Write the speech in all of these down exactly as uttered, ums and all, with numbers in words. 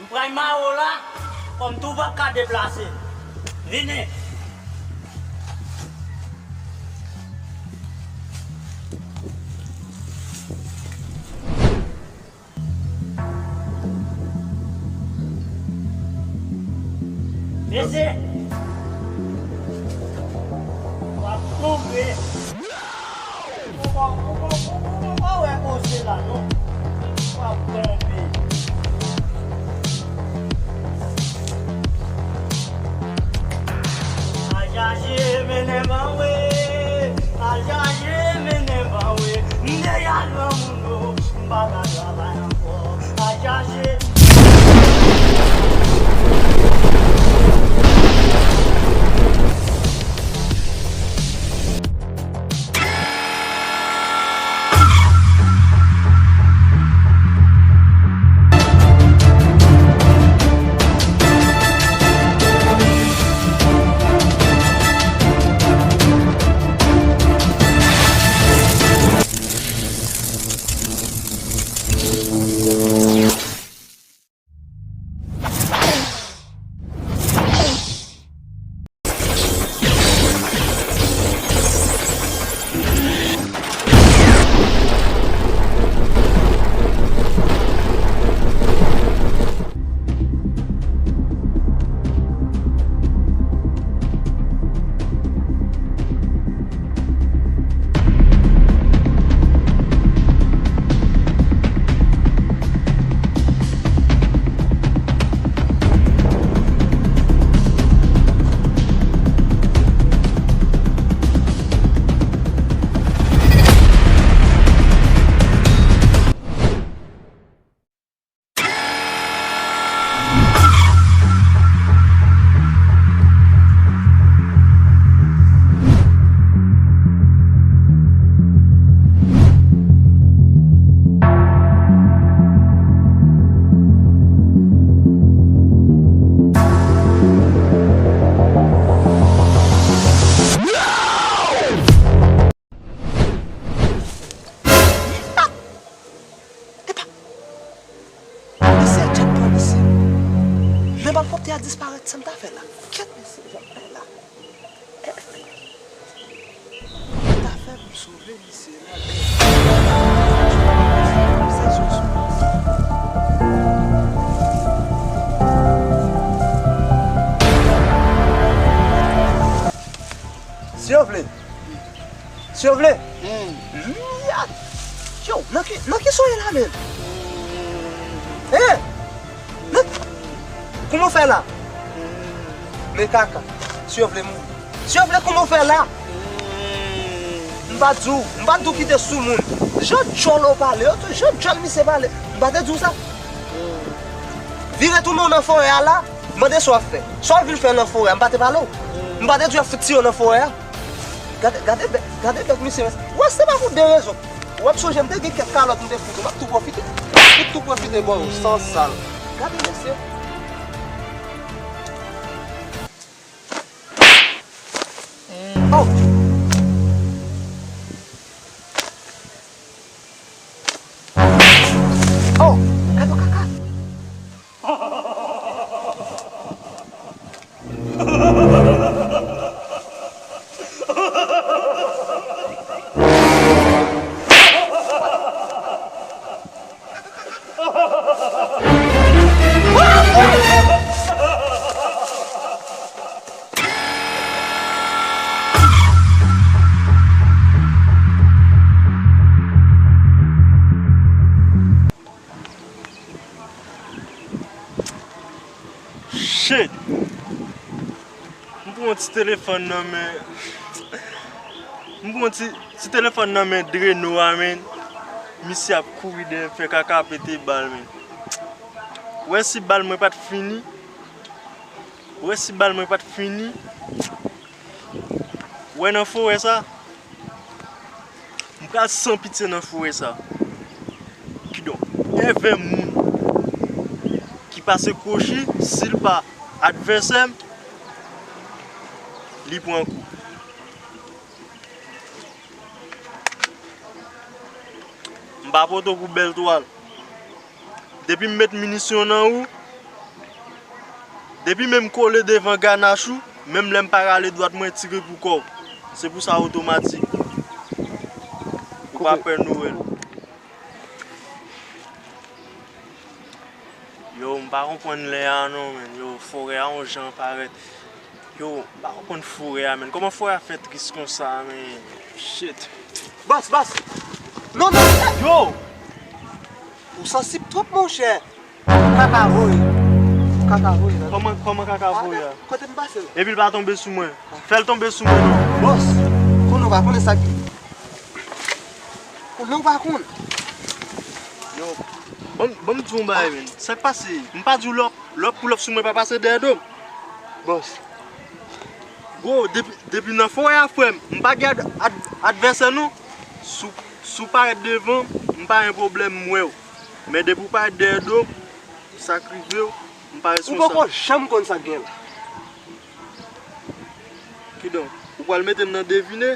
M pran mawo la, kòm tou p ap ka deplase. Vini. Mesye, w ap tonbe. Ou pa, ou pa, ou pa, ou pa wè koze la, non? W ap tonbe. Al chache mennen m anwe. Al chache mennen m anwe. M deja granmoun, o. M pa ka travay ankò. Al chache. Epa! Misye djèt pran misye. Men bal pwòpte a disparèt, sa m ta fè la? Kèt mesye, sa m fè la? Sa m ta fè pou m sove misye la? Sa sou sou. Si yo vle. Si yo vle. Hmm. Yo, nan ki, nan ki soyè la menm? Hein? Nan, kouman w fè la? Men kaka. Si yo vle mouri. Si yo vle, kouman w fè la? M pa di w, m pa di w kite sou moun. Jan djòl ou pale, yo tou, jan djòl misye pale. M pa te di w sa? Vire tounen w nan forè a la. Mande sa w ap fè. Sa w vin fè nan forè a, m pa te pale w? M pa te di w ap fout tire w nan forè a? Gade, gade bèk, gade bèk misye. Wè, se pa pou de rezon. W ap sonje m te gen kèk kalòt m te fout ou, m ap tou pwofite. M ap tou pwofite ba w, san sal. Gade mesye. Oh! Oh! Gade yon kaka! Shit! M pran yon ti telefòn nan men. M pran yon ti, ti telefòn nan men Dreno a, men. Misye ap kouri dèyè m, fè kaka, pete bal, men. Wè si bal mwen pa t fini. Wè si bal mwen pa t fini. Wè nan forè sa. M pral san pitye nan forè sa. Kidonk, envè moun ki pase kwochi, si l pa advèsè m, li pran kou. M pa pote w pou bèl twal. Depi m met minisyon nan ou, Depi menm kole devan ganach ou, menm lè m pa rale dwat mwen tire pou kò w. Se pou sa otomatik. Ou pa pè Nwèl. Yo, m pa konprann lè a non, menn. Yo, forè a yon jan parèt. Yo, m pa konprann forè a, menn. Kòman forè a fè tris konsa, menn? Shit. Bòs, bòs! Non, non! Yo! Ou sansib twòp, monchè. Kaka voye. Kaka voye la. Kòman, kòman kaka voye a? Kote m pase? Epi l pa tonbe sou mwen. Fè l tonbe sou mwen non. Bòs, konnen w pa konnen sa ki. Konnen w pa konn. Yo, ban m, ban m di w yon bagay, menn. Sa k pase? M pa di w lè w ap, lè w ap pull up sou mwen pa pase dèyè do m. Bòs. Bro, depi, depi nan forè a, frè m, m pa gen ad-, ad-, advèsè non. Si w, si w parèt devan m, m pa gen pwoblèm, m wè w. Men depi w parèt dèyè do m, sa k rive w, m pa responsab. Ou poko janm konn sa k gen la. Kidonk, ou pral mete m nan devine?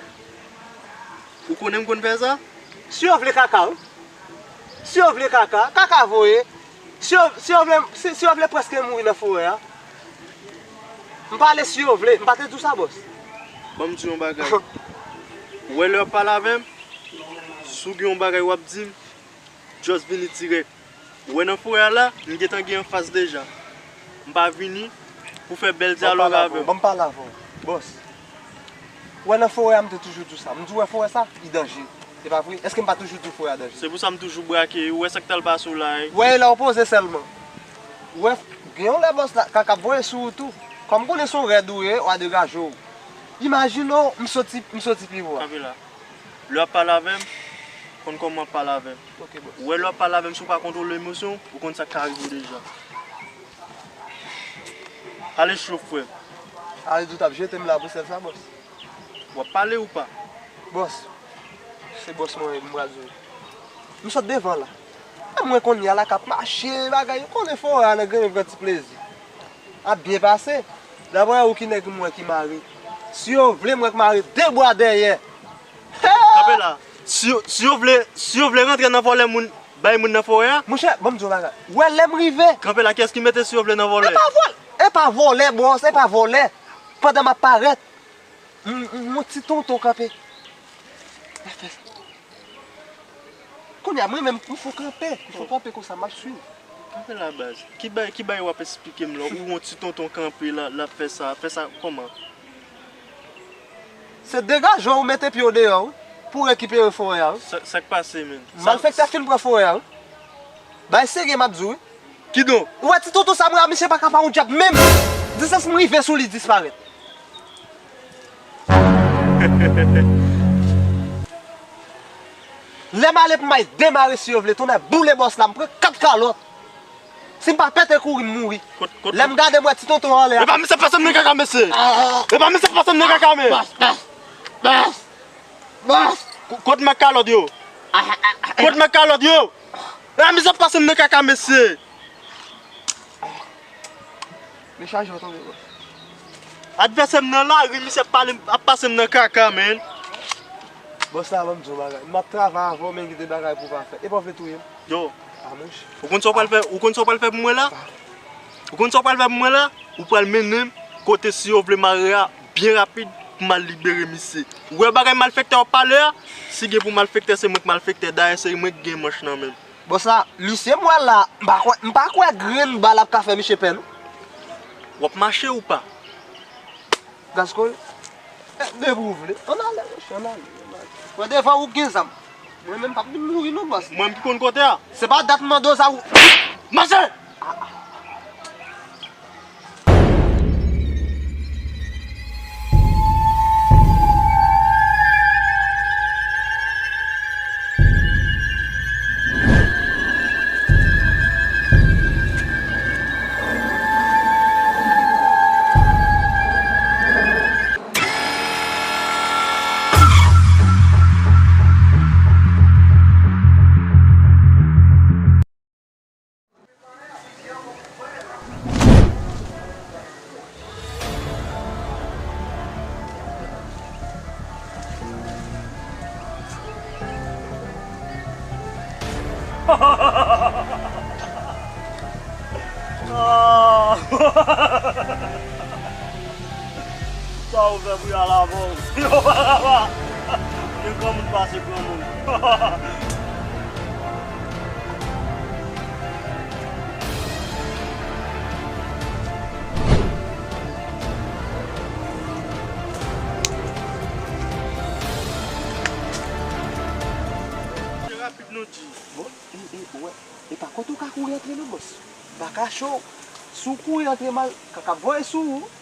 Ou konnen m konn fè sa? Si yo vle kaka, wi. Si yo vle kaka, kaka voye. Si yo, si yo vle, si, si yo vle prèske mouri nan forè a. M pale si yo vle, m pa te di w sa, bòs. Ban m di w yon bagay. Ou wè lè w ap pale avè m, si w gen yon bagay w ap di m, just vini dirèk. Ou wè nan forè a la, m gentan gen anfas deja. M pa vini pou fè bèl dyalòg avè w. Ban m pale avè w, bòs. Ou wè nan forè a, m te toujou di w sa. M di w wè forè sa, li danje. Se pa vre? Èske m pa toujou di w forè a danje? Se pou sa m toujou brake. Ou wè sa k t al pase w la, e? Ou wè, e la w poze sèlman. Ou wè, gen yon lè bòs la, kaka ap voye sou ou tou. Kòm m konnen se yon rèd ou ye, w a degaje w. Imajine w, m soti, m soti pi wo a. Kanpe la. Lè w ap pale avè m, konn kòman w ap pale avè m. Ok, bòs. Ou wè lè w ap pale avè m, si w pa kontwole emosyon w, ou konn sa k ka rive w deja. Ale cho, frè. Ale di w t ap jete m la pou sèl sa, bòs. W ap pale ou pa? Bòs, se bòs mwen ye, m pral di w. M sot devan la. E mwen kounye a la k ap mache, bagay, ou konnen forè a nan Grenn pran ti plezi. Ap byen pase. Dabò, e ou ki nèg m wè ki mare. Si yo vle, m wè k mare de bwa dèyè. Kanpe la. Si yo, si yo vle, si yo vle rantre nan vòlè moun, bay moun nan forè a. Monchè, ban m di w yon bagay. Ou wè lè m rive. Kanpe la, kiyès ki mete si yo vle nan vòlè? E pa vòlè, e pa vòlè, bòs, e pa vòlè. Pandan m ap parèt, m, m, yon ti tonton kanpe. Kounye a, mwen menm, m fò kanpe. M fò kanpe konsa, m ap swiv. Kanpe la, baz. Ki bay, ki bay w ap esplike m la? Ou yon ti tonton kanpe la, l ap fè sa, fè sa kòman? Se degaje w, ou mete pye w deyò, wi, pou w rekipere forè a, wi. Sa, sa k pase, menn? Malfektè fin pran forè a, wi. Bay serye, m ap di w, wi. Kidonk? Ou wè ti tonton sa, mwen a misye pa ka pa yon djab menm. Distans m rive sou li disparèt. Lè m ale pou m al demare si yo vle, tonnè boule bòs la, m pran kat kalòt. Si m pa pete kouri, m mouri. Lè m gade, m wè ti tonton anlè a. Epa misye pase m nan kaka, mesye. Epa misye pase m nan kaka, men. Bòs, bòs, bòs, bòs. Kot mèt kalòt yo? Kot mèt kalòt yo? Epa misye pase m nan kaka, mesye. Men chaje w tonbe, bòs. Advèsè m nan lari, misye ap pale, ap pase m nan kaka, menn. Bòs la, ban m di w bagay. M ap travay avè w, men gen de bagay pou w pa fè. Epa w vle touye m? Yo. A, monchè. Ou konn sa w pral fè, ou konn sa w pral fè pou mwen la? Ou konn sa w pral fè pou mwen la? Ou pral mennen m kote si yo vle mare a byen rapid pou m al libere misye. Ou wè bagay malfektè w ap pale a? Si gen pou malfektè, se mwen k malfektè. Dayè, se mwen k gen manch nan men m. Bòs la, misye m wè la, m pa kwè, m pa kwè grenn bal ap ka fè misye pè, non. W ap mache ou pa? Gaskòl, eh, depi w vle. Ann ale, monchè, ann ale, ann ale. Wè devan ou gen zam. Mwen menm p ap vin mouri non, bòs. Mwen m ki konn kote a. Se pa dat m mande w sa ou. Mache! Ou fè pou y al avè w. Yo pa ka pa. Gen granmoun pase granmoun. Se rapid nou di. Bon, e, e, ou wè, e pa kote w ka kouri antre non, bòs. M pa kache w. Si w kouri antre m al, ka, k ap voye sou ou.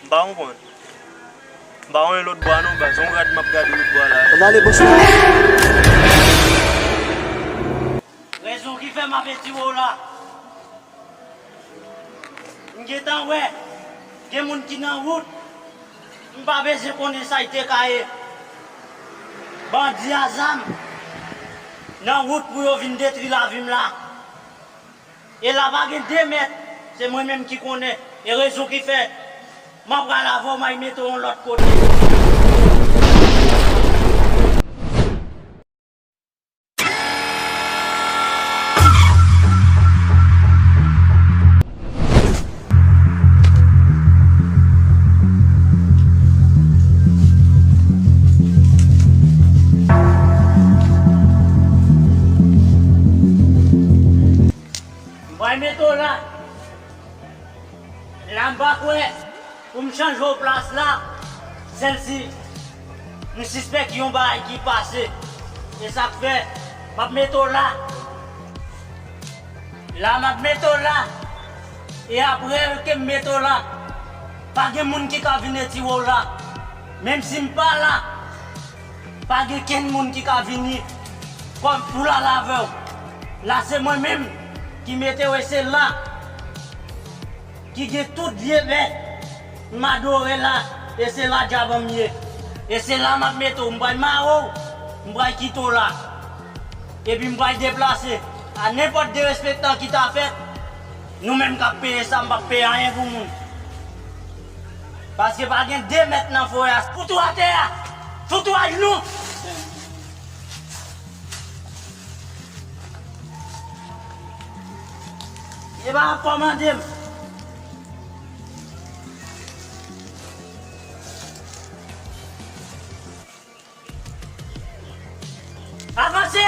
M pa konprann. M pa wè lòt bwa non, baz. Yon rad m ap gade lòt bwa la. Ann ale, bòs la. Rezon ki fè m ap etire w la. M gentan wè gen moun ki nan wout. M pa bezwen konnen sa y te ka ye. Bandi a zam nan wout pou yo vin detwi lavi m la. E la pa gen de mèt, se mwen menm ki konnen. E rezon ki fè m ap pral avè w, m al mete w yon lòt kote. M pral mete w la. La m pa kwè pou m chanje w plas la, sèl si m sispèk yon bagay ki pase. E sa k fè m ap mete w la. La m ap mete w la. E apre ke m mete w la, pa gen moun ki ka vin etire w la. Menm si m pa la, pa gen kenn moun ki ka vini kòm pou l al avè w. La se mwen menm ki mete w e se la ki gen tout vye bèt m adore la, e se la djab an m ye. E se la m ap mete w, m pral mare w, m pral kite w la. Epi m pral deplase. A nenpòt derespektan ki ta fèt, nou menm k ap peye sa, m p ap peye anyen pou moun. Paske pa gen de mèt nan forè a. Fout ou atè a! Fout ou ajnou! E pa ap kòmande m. Avanse!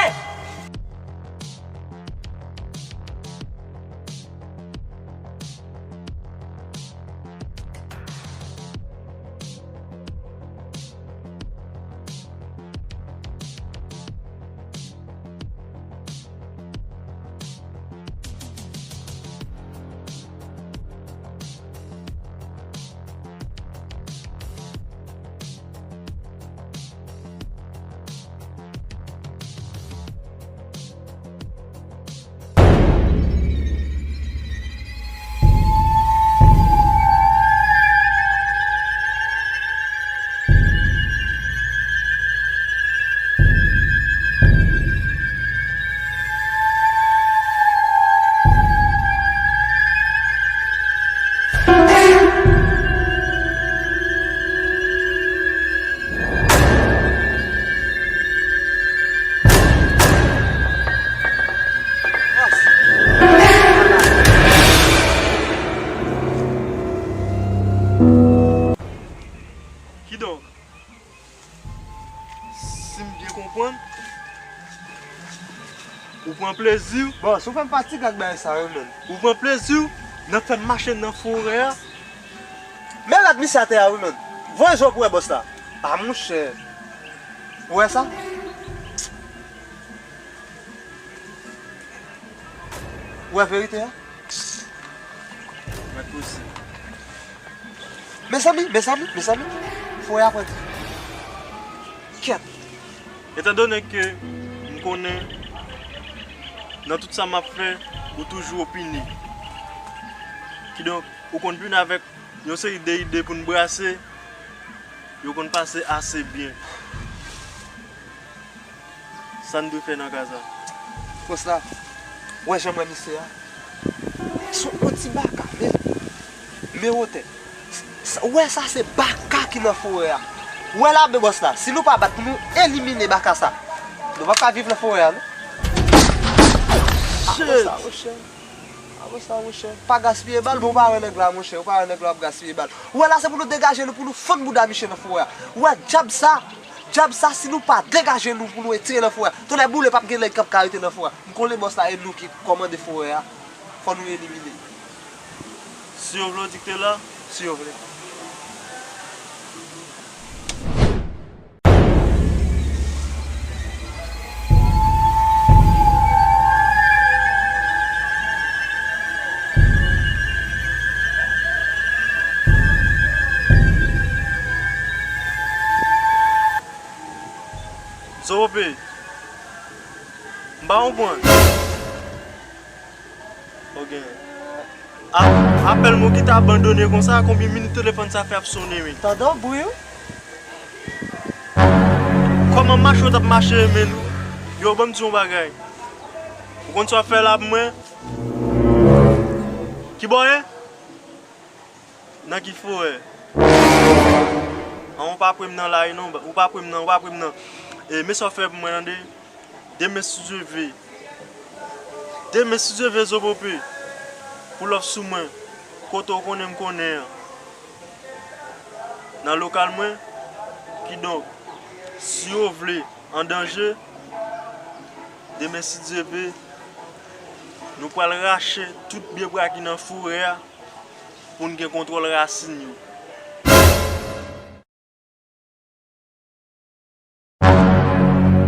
Kidonk, si m byen konprann, ou pran plezi w. Bòs, ou fè m fatige ak bagay sa yo, menm. Ou pran plezi w nan fè m mache nan forè a. Men rad misye atè a, wi, menm. Voye zò pou wè bòs la. A, monchè. Ou wè sa? Ou wè verite a? Mèt poze. Mezanmi, mezanmi, mezanmi, forè a pran di. Kèt. Etandone ke m konnen nan tout sa m ap fè, ou toujou opine. Kidonk, ou konn vin avèk yon seri de ide pou n brase. Yo konn pase ase byen. Sa n dwe fè nan ka sa? Bòs la, ou wè jan m wè misye a? Se yon ti baka, men, men wotè. Sa, ou wè sa se baka ki nan forè a. Ou wè la, men bòs la, si nou pa bat pou nou elimine baka sa, nou p ap ka viv nan forè a, non. Ah, bòs la, monchè. Ah, bòs la, monchè. Pa gaspiye bal, bon, ou pa wè nèg la, monchè. Ou pa wè nèg la ap gaspiye bal. Ou wè la, se pou nou degaje nou, pou nou fann bouda misye nan forè a. Ou wè dyab sa, dyab sa, si nou pa degaje nou pou nou retire nan forè a, tonnè boule p ap gen nèg k ap ka rete nan forè a. M konnen bòs la, e nou ki kòmande forè a. Fò nou elimine. Si yo vle w di k te la? Si yo vle. Zobo P, m pa konprann. Ok. A-, apèl mwen ki te abandone konsa, konbyen minit telefòn sa fè ap sonnen, wi? Tande yon bri, wi. Kòman mache w t ap mache, men, yo, ban m di yon bagay. Ou konn sa w ap fè la pou mwen? Kibò w ye? Nan ki forè? An, ou pa pre m nan lari non, ou pa pre m nan, ou pa pre m nan. E, men sa w fè pou mwen, tande? Demen si Dye vle. Demen si Dye vle, Zobo P, pull up sou mwen. Kote w konnen m konnen an. Nan lokal mwen. Kidonk, si yo vle an danje, demen si Dye vle, nou pral rache tout pye bwa ki nan forè a pou n gen kontwòl rasin yo.